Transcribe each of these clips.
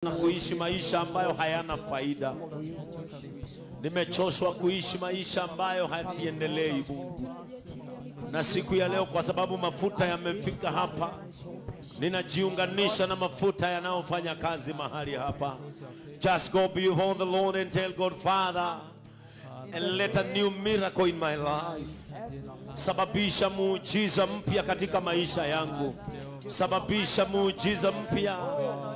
Na kuishi maisha ambayo hayana faida. Nimechoshwa kuishi maisha ambayo hayaendelei, Mungu. Na siku ya leo, kwa sababu mafuta yamefika hapa, ninajiunganisha na mafuta yanayofanya kazi mahali hapa. Just go before the Lord and tell God, "Father, and let a new miracle in my life." Sababisha muujiza mpya katika maisha yangu. Sababisha muujiza mpya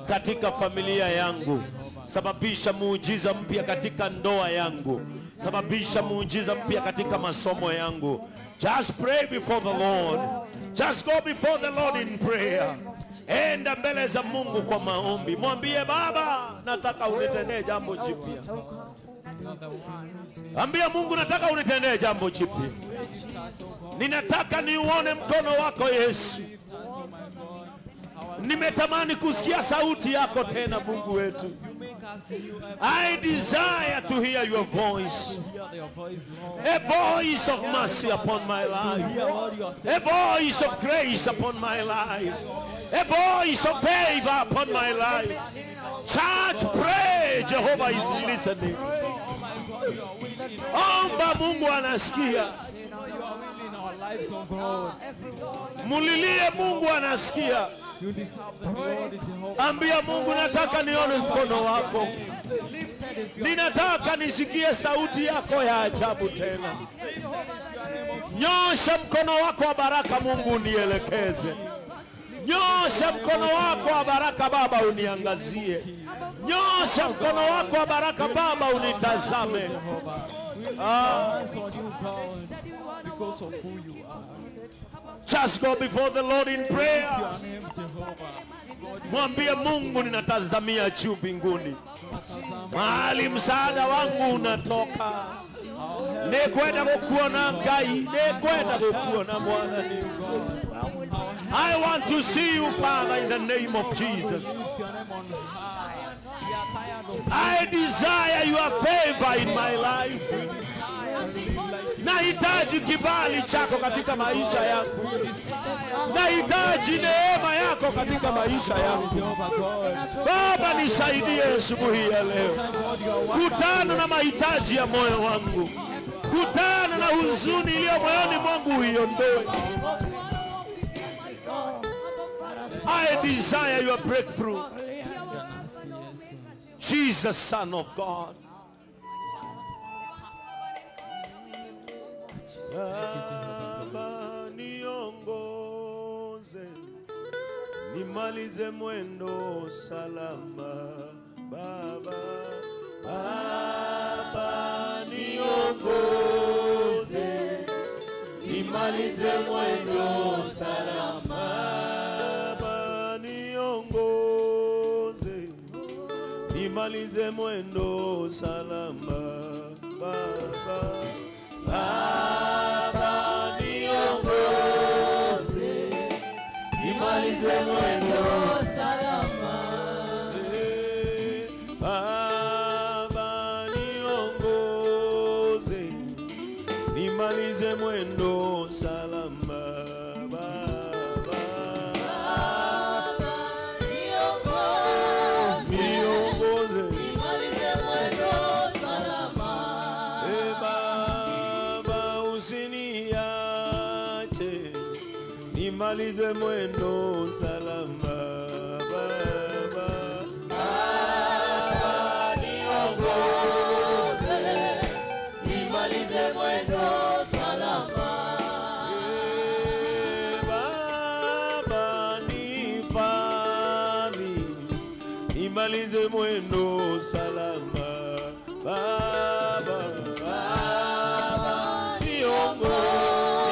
katika familia yangu. Sababisha muujiza mpya katika ndoa yangu. Sababisha muujiza mpya katika masomo yangu. Just pray before the Lord. Just go before the Lord in prayer. Enda mbele za Mungu kwa maombi. Mwambie, "Baba, nataka unitendee jambo jipya." Ambia Mungu, "Nataka unitendee jambo jipya. Ninataka niuone mkono wako, Yesu. Nimetamani kusikia sauti yako tena, Mungu wetu. I desire to hear your voice. A voice of mercy upon my life. A voice of grace upon my life. A voice of favor upon my life." Church, pray. Jehovah is listening. Omba, Mungu anasikia. Mulilie, Mungu anasikia. Ambia Mungu, "Nataka nione mkono wako. Ninataka nisikie sauti yako ya ajabu tena. Nyosha mkono wako wa baraka, Mungu, unielekeze. Nyosha mkono wako wa baraka, Baba, uniangazie. Nyosha mkono wako wa baraka, Baba, unitazame." Ah. Just go before the Lord in prayer. Mwambie Mungu, "Ninatazamia juu mbinguni, mahali msaada wangu unatoka. Nĩngwenda gũkuona Ngai, nĩngwenda gũkuona Mwathani. I want to see you, Father, in the name of Jesus. I desire your favor in my life. Nahitaji kibali chako katika maisha yangu. Nahitaji neema yako katika maisha yangu. Baba, nisaidie asubuhi ya leo. Kutana na mahitaji ya moyo wangu. Kutana na huzuni iliyo moyoni mwangu, uiondoe. I desire your breakthrough. Jesus, Son of God." Baba, niongoze nimalize mwendo salama. Baba, Baba, niongoze nimalize mwendo salama. Baba, niongoze nimalize mwendo salama. Baba, Baba, niongoze nimalize mwendo salama. Eh, Baba, niongoze nimalize mwendo salama. Baba, niongoze nimalize mwendo salama. Eh, Baba, usiniache nimalize mwendo salama. Baba, Baba, niongoze nimalize mwendo salama. Eh, Baba, nifadhi nimalize mwendo salama. Baba, Baba, niongoze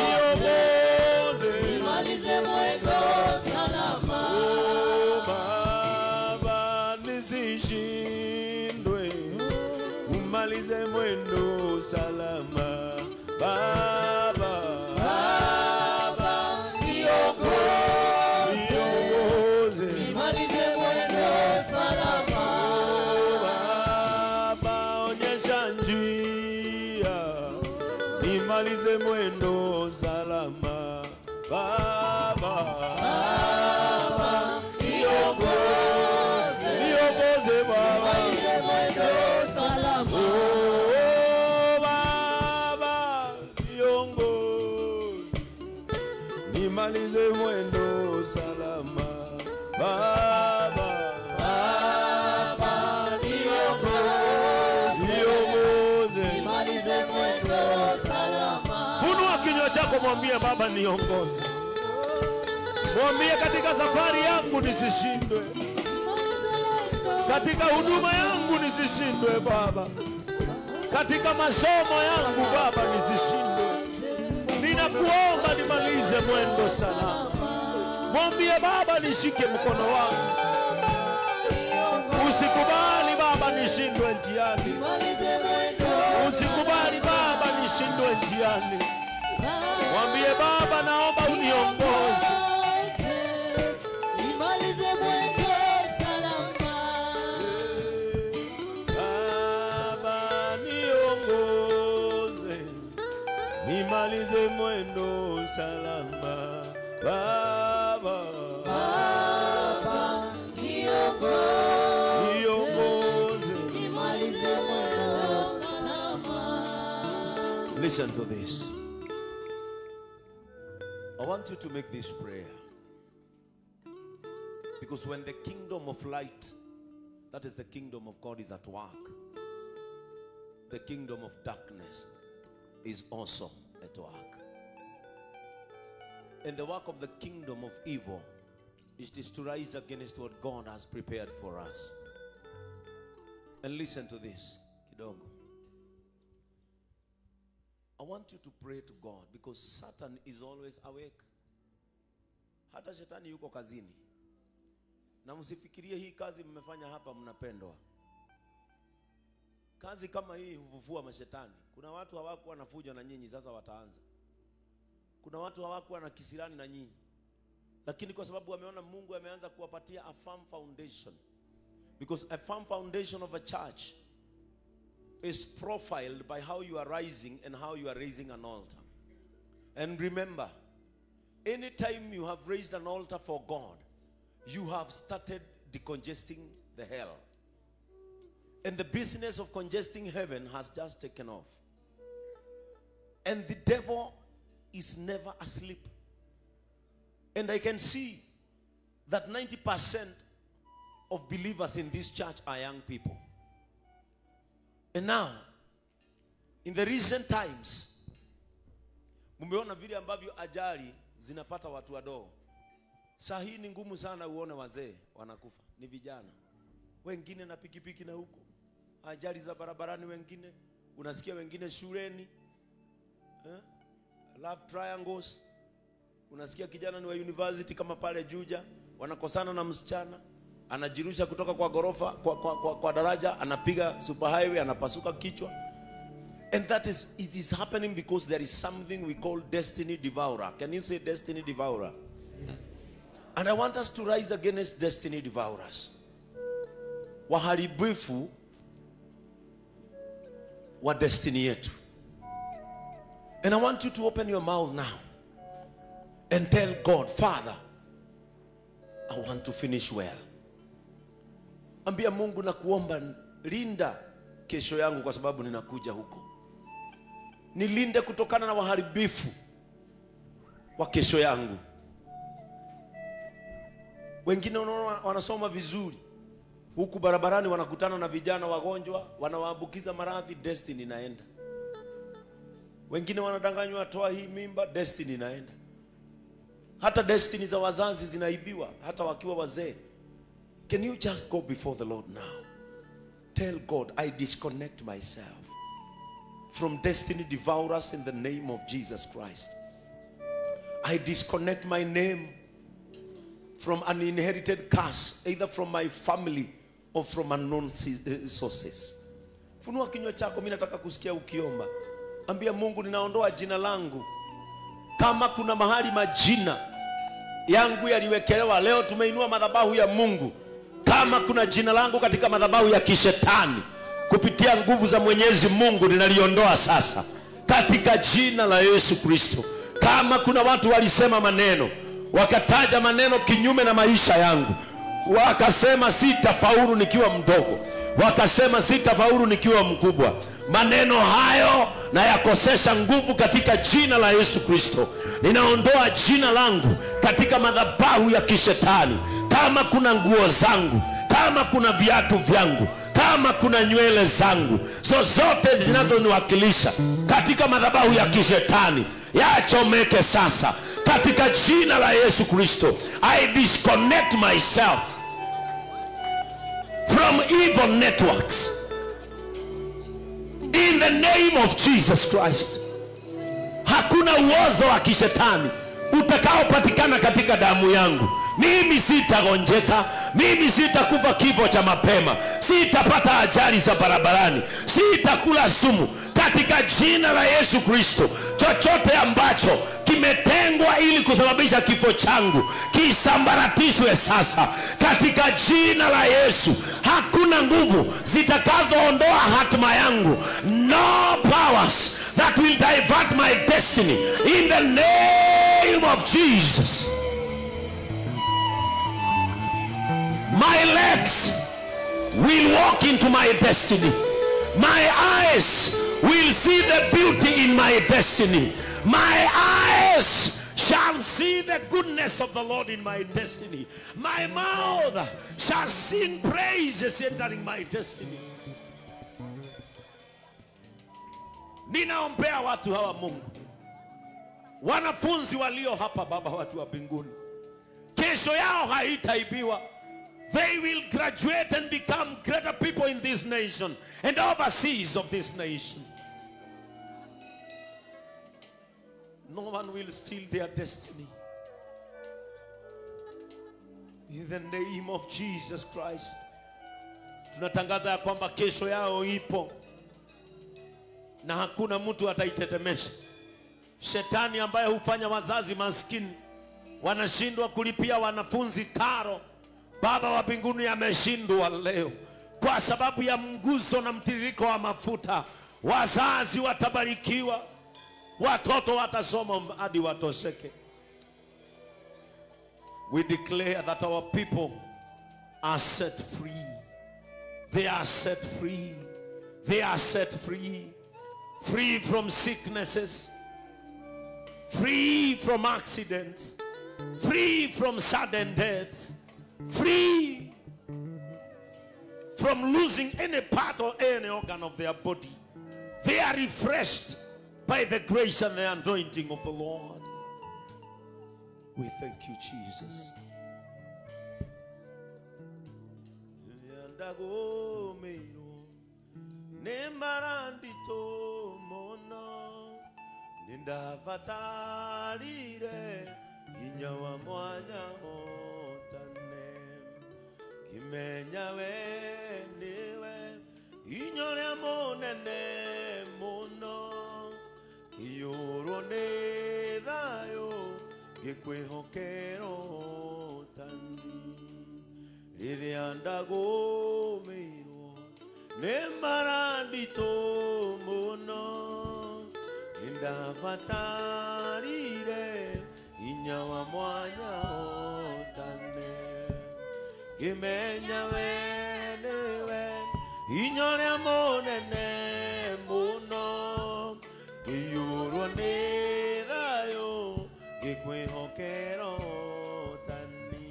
nimalize mwendo salama. Oh, Baba, nisishindwe, umalize mwendo salama. Baba, Baba, niongoze niongoze nimalize mwendo salama. Oh, Baba, onyesha njia nimalize mwendo salama. Baba, Baba, niongoze niongoze. mwambie Baba niongoze. Mwambie katika safari yangu nisishindwe. Katika huduma yangu nisishindwe Baba. Katika masomo yangu Baba nisishindwe. Ninakuomba nimalize mwendo salama. Mwambie Baba nishike mkono wangu. Usikubali Baba nishindwe njiani. Usikubali Baba nishindwe njiani. Mwambie Baba naomba uniongoze. Nimalize mwendo salama. Baba niongoze. Nimalize mwendo salama. Baba, Baba niongoze. Nimalize mwendo salama. Listen to this. I want you to make this prayer. Because when the kingdom of light, that is the kingdom of God, is at work, the kingdom of darkness is also at work. And the work of the kingdom of evil is to rise against what God has prepared for us. And listen to this, kidogo. I want you to pray to God because Satan is always awake. Hata shetani yuko kazini. Na msifikirie hii kazi mmefanya hapa mnapendwa. Kazi kama hii huvuvua mashetani. Kuna watu hawakuwa na fujo na nyinyi, sasa wataanza. Kuna watu hawakuwa na kisirani na nyinyi, lakini kwa sababu wameona Mungu ameanza kuwapatia a firm foundation. Because a firm foundation of a church is profiled by how you are rising and how you are raising an altar. And remember, anytime you have raised an altar for God, you have started decongesting the hell. And the business of congesting heaven has just taken off. And the devil is never asleep. And I can see that 90% of believers in this church are young people. And now, in the recent times, mmeona vile ambavyo ajali zinapata watu wadogo. Saa hii ni ngumu sana uone wazee wanakufa, ni vijana. Wengine na pikipiki na huko. Ajali za barabarani wengine, unasikia wengine shuleni. Love triangles. Unasikia kijana ni wa university kama pale Juja, wanakosana na msichana, anajirusha kutoka kwa gorofa, kwa daraja, anapiga super highway, anapasuka kichwa. And that is, it is happening because there is something we call destiny devourer. Can you say destiny devourer? And I want us to rise against destiny devourers. Waharibifu wa destiny yetu. And I want you to open your mouth now and tell God, Father, I want to finish well. Ambia Mungu na kuomba, linda kesho yangu kwa sababu ninakuja huko. Nilinde kutokana na waharibifu wa kesho yangu. Wengine unaona wanasoma vizuri, huku barabarani wanakutana na vijana wagonjwa, wanawaambukiza maradhi, destiny inaenda. Wengine wanadanganywa, toa hii mimba, destiny inaenda. Hata destiny za wazazi zinaibiwa, hata wakiwa wazee. Can you just go before the Lord now? Tell God, I disconnect myself from destiny devourers in the name of Jesus Christ. I disconnect my name from an inherited curse, either from my family or from unknown sources. Funua kinywa chako, mimi nataka kusikia ukiomba. Ambia Mungu, ninaondoa jina langu. Kama kuna mahali majina yangu yaliwekelewa, leo tumeinua madhabahu ya Mungu. Kama kuna jina langu katika madhabahu ya kishetani, kupitia nguvu za Mwenyezi Mungu ninaliondoa sasa katika jina la Yesu Kristo. Kama kuna watu walisema maneno, wakataja maneno kinyume na maisha yangu, wakasema sitafaulu nikiwa mdogo, wakasema sitafaulu nikiwa mkubwa, maneno hayo na yakosesha nguvu katika jina la Yesu Kristo. Ninaondoa jina langu katika madhabahu ya kishetani. Kama kuna nguo zangu, kama kuna viatu vyangu, kama kuna nywele zangu, zozote zinazoniwakilisha katika madhabahu ya kishetani, yachomeke sasa katika jina la Yesu Kristo. I disconnect myself from evil networks in the name of Jesus Christ. Hakuna uozo wa kishetani utakaopatikana katika damu yangu. Mimi sitagonjeka, mimi sitakufa kifo cha mapema, sitapata ajali za barabarani, sitakula sumu katika jina la Yesu Kristo. Chochote ambacho kimetengwa ili kusababisha kifo changu kisambaratishwe sasa katika jina la Yesu. Hakuna nguvu zitakazoondoa hatima yangu. No powers that will divert my destiny in the name of Jesus. My legs will walk into my destiny. My eyes will see the beauty in my destiny. My eyes shall see the goodness of the Lord in my destiny. My mouth shall sing praises entering my destiny. Ninaombea watu hawa Mungu, wanafunzi walio hapa Baba, watu wa mbinguni, kesho yao haitaibiwa. They will graduate and become greater people in this nation and overseas of this nation. No one will steal their destiny. In the name of Jesus Christ. Tunatangaza ya kwamba kesho yao ipo na hakuna mtu ataitetemesha. Shetani ambaye hufanya wazazi maskini wanashindwa kulipia wanafunzi karo, Baba wa mbinguni ameshindwa leo kwa sababu ya mguso na mtiririko wa mafuta. Wazazi watabarikiwa, watoto watasoma hadi watosheke. We declare that our people are set free. They are set free. They are set free. Free from sicknesses, free from accidents, free from sudden deaths, free from losing any part or any organ of their body. They are refreshed by the grace and the anointing of the Lord. We thank you, Jesus. Nindafatarire inyawa mwanya otane kimenya we niwe inyore monene muno kiyurwo ni thayo gikwihokero tani riria ndagumirwo ni marandito muno Ndafatarire inyawa mwanya otane kimenya we niwe inyore monene muno kiyurwo ni thayo gikwihokero tani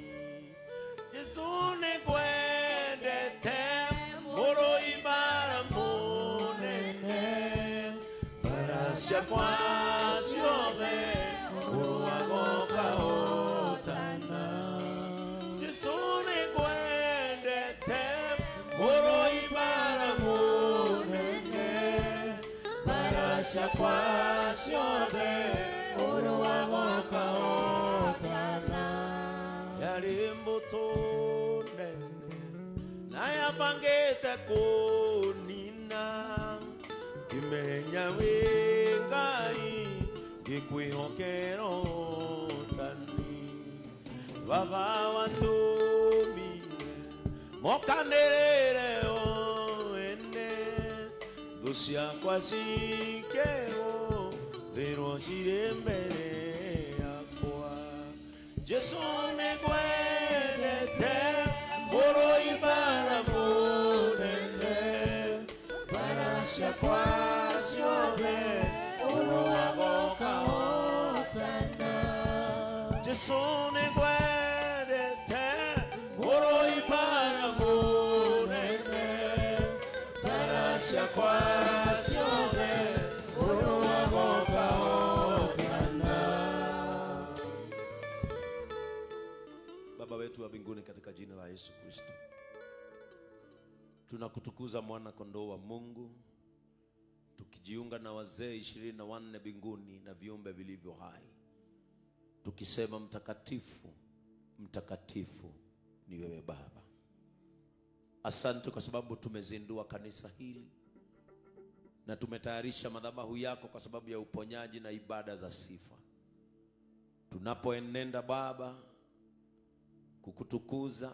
Jesu nĩngwendete mũrũi mara mũnene ciakwa ciothe ũrũagoka otana Jesu nĩngwendete mũrũi mara mũnene bara ciakwa ciothe ũrũagoka otana yarĩ mbũtũ nene na yabangĩte kũnina kimenya wĩ Ngai gikwihokero tani Baba watũmire mokanĩrĩre o ene thũ ciakwa cikĩgũthĩrwo cirĩ mbere yakwa Jesu nĩngwendete mũrũi mara mũnene bara ciakwa ciothe ũrũagoka otana Jesu nĩngwendete mũrũi mara mũnene ciakwa ciothe ũndũ wa gũkahotana. Baba wetu wa mbinguni, katika jina la Yesu Kristo, tunakutukuza mwana kondoo wa Mungu, tukijiunga na wazee 24 mbinguni na viumbe vilivyo hai, tukisema mtakatifu, mtakatifu ni wewe Baba. Asante kwa sababu tumezindua kanisa hili na tumetayarisha madhabahu yako kwa sababu ya uponyaji na ibada za sifa. Tunapoenenda Baba kukutukuza,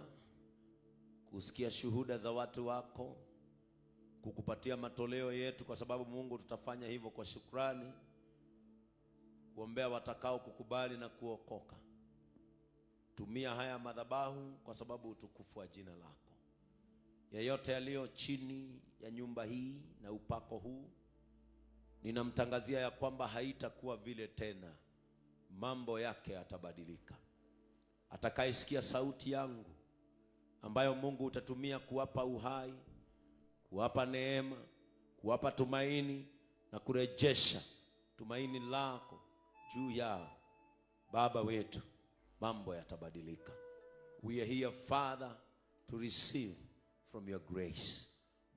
kusikia shuhuda za watu wako, kukupatia matoleo yetu, kwa sababu Mungu tutafanya hivyo kwa shukrani, kuombea watakao kukubali na kuokoka. Tumia haya madhabahu kwa sababu utukufu wa jina lako. Yeyote aliyo chini ya nyumba hii na upako huu, ninamtangazia ya kwamba haitakuwa vile tena. Mambo yake yatabadilika. Atakayesikia sauti yangu ambayo Mungu utatumia kuwapa uhai, kuwapa neema, kuwapa tumaini na kurejesha tumaini lako juu yao, Baba wetu, mambo yatabadilika. We are here, Father, to receive from your grace.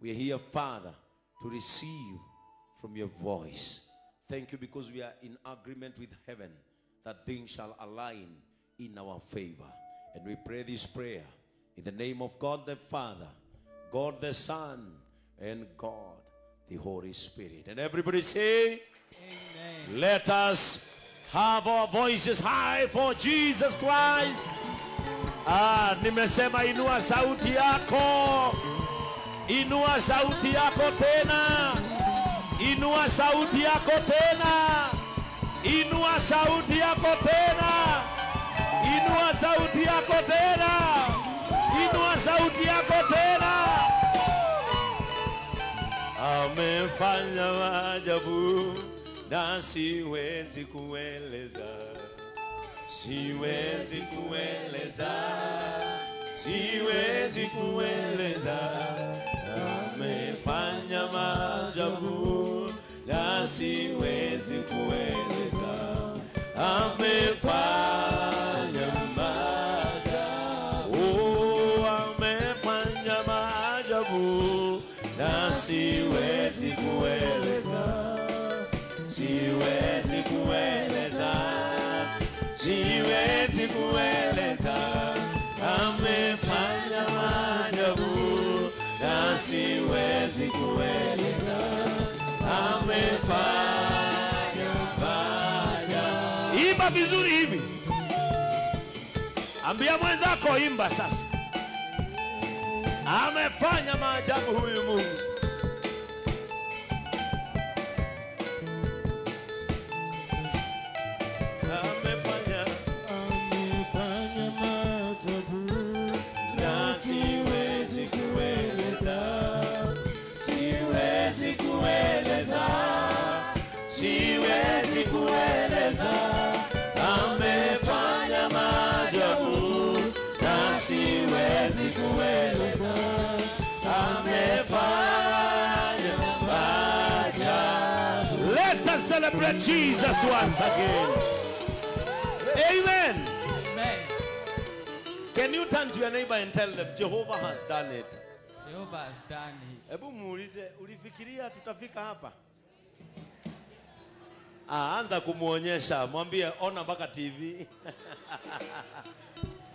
We are here, Father, to receive from your voice. Thank you because we are in agreement with heaven that things shall align in our favor. And we pray this prayer in the name of God the Father, God the Son, and God the Holy Spirit. And everybody say, Amen. Let us have our voices high for Jesus Christ. Ah, nimesema inua sauti yako. Inua sauti yako tena. Inua sauti yako tena. Inua sauti yako tena. Inua sauti yako tena. Inua sauti yako tena. Amefanya maajabu na siwezi kueleza. Siwezi kueleza, siwezi kueleza. Amefanya maajabu na siwezi kueleza. Amefanya maajabu, oh, amefanya maajabu na siwezi kueleza. Siwezi kueleza, siwezi kueleza. Amefanya maajabu na siwezi kueleza. Amefanya maajabu. Imba vizuri hivi. Ambia mwenzako imba sasa. Amefanya maajabu huyu Mungu. Amefanya maajabu na siwezi kueleza, siwezi kueleza, siwezi kueleza. Amefanya maajabu na siwezi kueleza. Amefanya maajabu. Let us celebrate Jesus once again. Amen. Amen. Can you turn to your neighbor and tell them Jehovah has done it? Jehovah has done it. Hebu muulize, ulifikiria tutafika hapa? Ah, anza kumuonyesha, mwambie ona mpaka TV.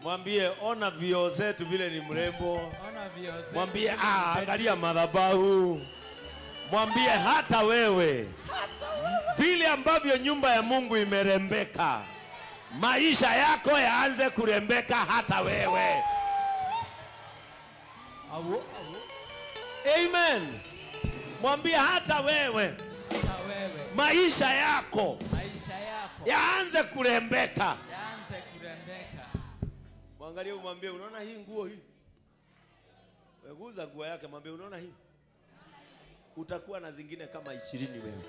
Mwambie ona vioo zetu vile ni mrembo. Ona vioo zetu. Mwambie angalia madhabahu. Mwambie hata wewe. Vile ambavyo nyumba ya Mungu imerembeka, maisha yako yaanze kurembeka hata wewe. Awo, awo. Amen. Mwambie hata wewe. Hata wewe. Maisha yako Maisha yako yaanze kurembeka. Yaanze kurembeka. Mwangalie umwambie unaona hii nguo hii? Weguza nguo yake, mwambie unaona hii? Utakuwa na zingine kama 20 wewe.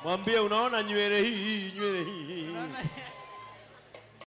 Mwambie unaona nywele hii, hii nywele hii, hii.